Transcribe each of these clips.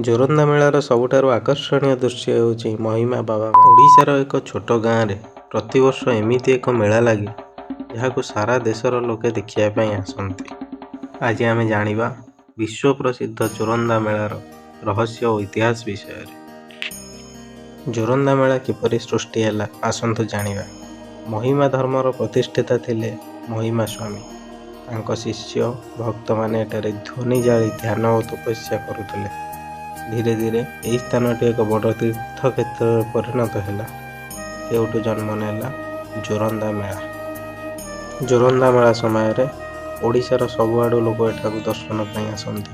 ଯୋରନ୍ଦା ମେଳାର ସବୁଠାରୁ ଆକର୍ଷଣୀୟ ଦୃଶ୍ୟ ହେଉଛି ମହିମା ବାବା। ଓଡ଼ିଶାର ଏକ ଛୋଟ ଗାଁରେ ପ୍ରତିବର୍ଷ ଏମିତି ଏକ ମେଳା ଲାଗେ, ଯାହାକୁ ସାରା ଦେଶର ଲୋକେ ଦେଖିବା ପାଇଁ ଆସନ୍ତି। ଆଜି ଆମେ ଜାଣିବା ବିଶ୍ୱ ପ୍ରସିଦ୍ଧ ଯୋରନ୍ଦା ମେଳାର ରହସ୍ୟ ଓ ଇତିହାସ ବିଷୟରେ। ଯୋରନ୍ଦା ମେଳା କିପରି ସୃଷ୍ଟି ହେଲା, ଆସନ୍ତୁ ଜାଣିବା। ମହିମା ଧର୍ମର ପ୍ରତିଷ୍ଠାତା ଥିଲେ ମହିମା ସ୍ୱାମୀ। ତାଙ୍କ ଶିଷ୍ୟ ଭକ୍ତମାନେ ଏଠାରେ ଧ୍ୱନି ଜାଳି ଧ୍ୟାନ ଓ ତପସ୍ୟା କରୁଥିଲେ। ଧୀରେ ଧୀରେ ଏହି ସ୍ଥାନଟି ଏକ ବଡ଼ ତୀର୍ଥକ୍ଷେତ୍ରରେ ପରିଣତ ହେଲା। ସେଇଠୁ ଜନ୍ମ ନେଲା ଯୋରନ୍ଦା ମେଳା। ଯୋରନ୍ଦା ମେଳା ସମୟରେ ଓଡ଼ିଶାର ସବୁଆଡ଼ୁ ଲୋକ ଏଠାକୁ ଦର୍ଶନ ପାଇଁ ଆସନ୍ତି।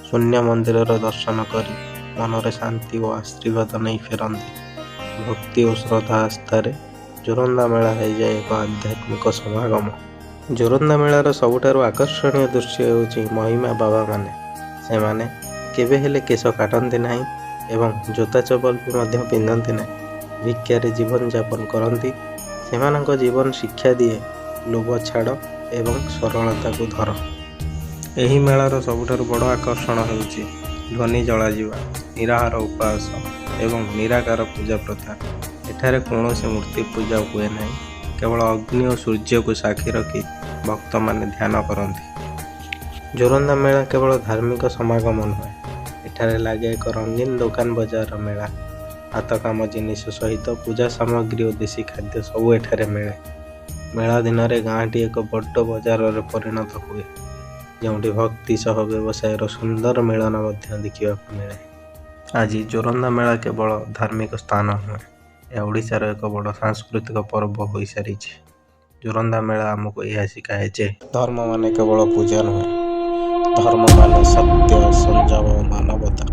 ଶୂନ୍ୟ ମନ୍ଦିରର ଦର୍ଶନ କରି ମନରେ ଶାନ୍ତି ଓ ଆଶୀର୍ବାଦ ନେଇ ଫେରନ୍ତି। ଭକ୍ତି ଓ ଶ୍ରଦ୍ଧା ଆସ୍ଥାରେ ଯୋରନ୍ଦା ମେଳା ହୋଇଯାଏ ଏକ ଆଧ୍ୟାତ୍ମିକ ସମାଗମ। ଯୋରନ୍ଦା ମେଳାର ସବୁଠାରୁ ଆକର୍ଷଣୀୟ ଦୃଶ୍ୟ ହେଉଛି ମହିମା ବାବାମାନେ। ସେମାନେ କେବେ ହେଲେ କେଶ କାଟନ୍ତି ନାହିଁ ଏବଂ ଜୋତା ଚପଲ ବି ମଧ୍ୟ ପିନ୍ଧନ୍ତି ନାହିଁ। ଭିକ୍ଷାରେ ଜୀବନଯାପନ କରନ୍ତି। ସେମାନଙ୍କ ଜୀବନ ଶିକ୍ଷା ଦିଏ, ଲୋଭ ଛାଡ଼ ଏବଂ ସରଳତାକୁ ଧର। ଏହି ମେଳାର ସବୁଠାରୁ ବଡ଼ ଆକର୍ଷଣ ହେଉଛି ଧ୍ୱନି ଜଳାଯିବା, ନିରାହାର ଉପବାସ ଏବଂ ନିରାକାର ପୂଜା ପ୍ରଥା। ଏଠାରେ କୌଣସି ମୂର୍ତ୍ତି ପୂଜା ହୁଏ ନାହିଁ, କେବଳ ଅଗ୍ନି ଓ ସୂର୍ଯ୍ୟକୁ ସାକ୍ଷୀ ରଖି ଭକ୍ତମାନେ ଧ୍ୟାନ କରନ୍ତି। ଯୋରନ୍ଦା ମେଳା କେବଳ ଧାର୍ମିକ ସମାଗମ ନୁହେଁ, ଏଠାରେ ଲାଗେ ଏକ ରଙ୍ଗୀନ ଦୋକାନ ବଜାରର ମେଳା। ହାତକାମ ଜିନିଷ ସହିତ ପୂଜା ସାମଗ୍ରୀ ଓ ଦେଶୀ ଖାଦ୍ୟ ସବୁ ଏଠାରେ ମିଳେ। ମେଳା ଦିନରେ ଗାଁଟି ଏକ ବଡ଼ ବଜାରରେ ପରିଣତ ହୁଏ, ଯେଉଁଠି ଭକ୍ତି ସହ ବ୍ୟବସାୟର ସୁନ୍ଦର ମିଳନ ମଧ୍ୟ ଦେଖିବାକୁ ମିଳେ। ଆଜି ଯୋରନ୍ଦା ମେଳା କେବଳ ଧାର୍ମିକ ସ୍ଥାନ ନୁହେଁ, ଏହା ଓଡ଼ିଶାର ଏକ ବଡ଼ ସାଂସ୍କୃତିକ ପର୍ବ ହୋଇସାରିଛି। ଯୋରନ୍ଦା ମେଳା ଆମକୁ ଏହା ଶିଖାଏ ଯେ ଧର୍ମ ମାନେ କେବଳ ପୂଜା ନୁହେଁ, ଧର୍ମ ମାନେ ସତ୍ୟ, ସଂଯମ ଓ ମାନବତା।